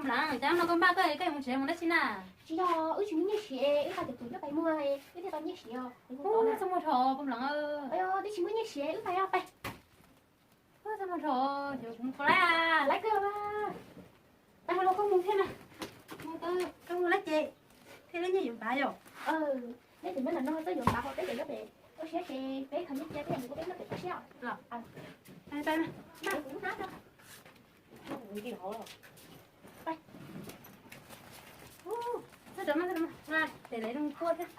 Mlam, cas no koj npaj koj, koj yuav mus tsev mus dab tsi na? Tsis yog, wb tsis muaj nyiaj siav, wb hais tias kuv coj pais muag, wb thiaj tau nyiaj siav. Ua, txhob muag rho koj mlam. Wb tsis muaj nyiaj siav, wb pais, pais. Txhob muag rho, kuv mus koj lab. Lab kawg. Pais los koj mus thiab na. Mus tau, koj mus lab ces thiaj li nyiaj yuav npav yom. Neb ces nyob ntawm no txawj yuav npav hauv peb ces nyob pem ua siab ces peb khaws nyiaj cia peb mus ua peb noj pem ua siab los. Pais, pais. Pais. Txhob rov mas, txhob rov mas, ces lawv zoo kua thiab.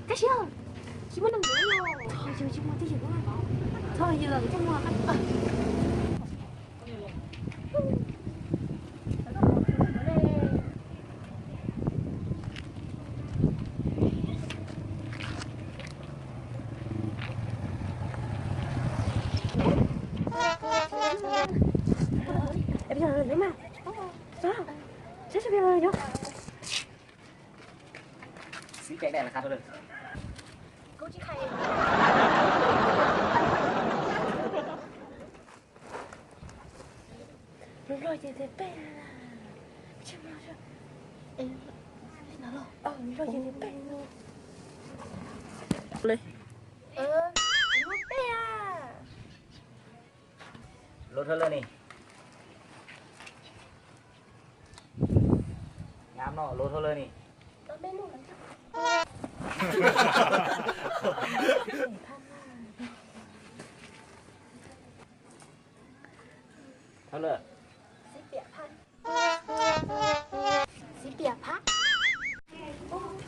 Kab siab, tsis muaj neeg yuav los? Txhob yws, tsis muaj twj ywm, txhob yws, txhob muaj. Lub loj ces tias peb. Lub loj ces tias peb. Lub thawj lawj ni. Nyab no lub thawj lawj ni. Thawj lawj. Xiv Piam Phaj.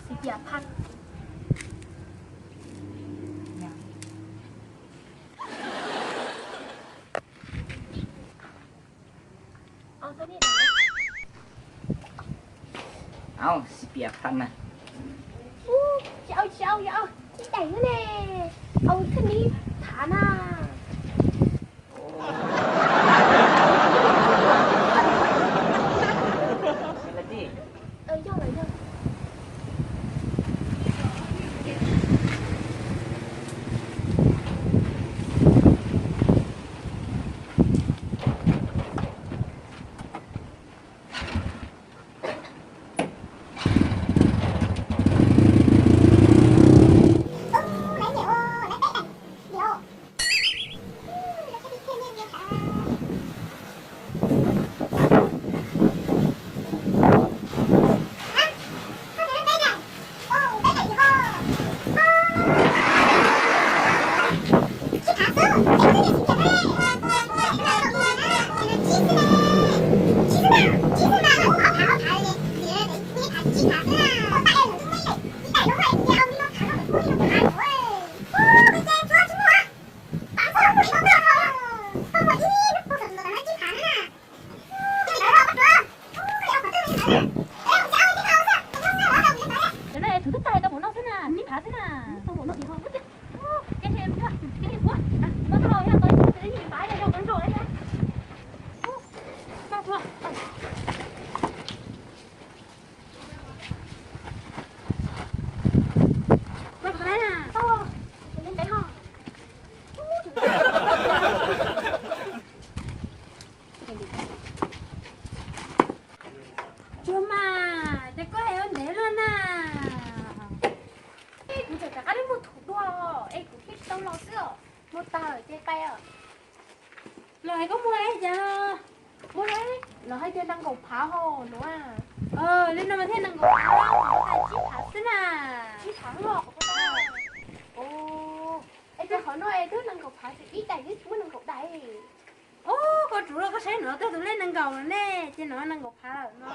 Xiv Piam Phaj. Au, Xiv Piam Phaj na. Ub, tsis au, tsis au, tsis au, ib daim xwb ne. Au, thwj ni, thav na. Cov no es thaum twg tag tau pum no xwb na, neb phav xwb na. Tau pum no ces ho, ces ces ua, muab tau yog tau ib tug ib yim phav yog zoo zoo li thiab. Maj tuaj. Maj tuaj na. Tau, neb ntev ho. Tsuag mas, ces koj es ua ntev luaj na. Kuv tseem rov qab muag thuv dua, es kuv thiaj tsis tau los xwb os. Muag tag ces pais os. Los es koj muag li cas? Muag li, lawv hais tias nees nkaum phav hos no. Li no mas thiaj nees nkaum phav, kuv muag tag tsib phav xwb na. Tsib phav los? Es cas qhov no es twb nees nkaum phav, ib daim twb tsis muaj nees nkaum daim. Ub, koj rub los koj saib no, twb tus lej nees nkaum lawm ne, ces no nees nkaum phav lawm no.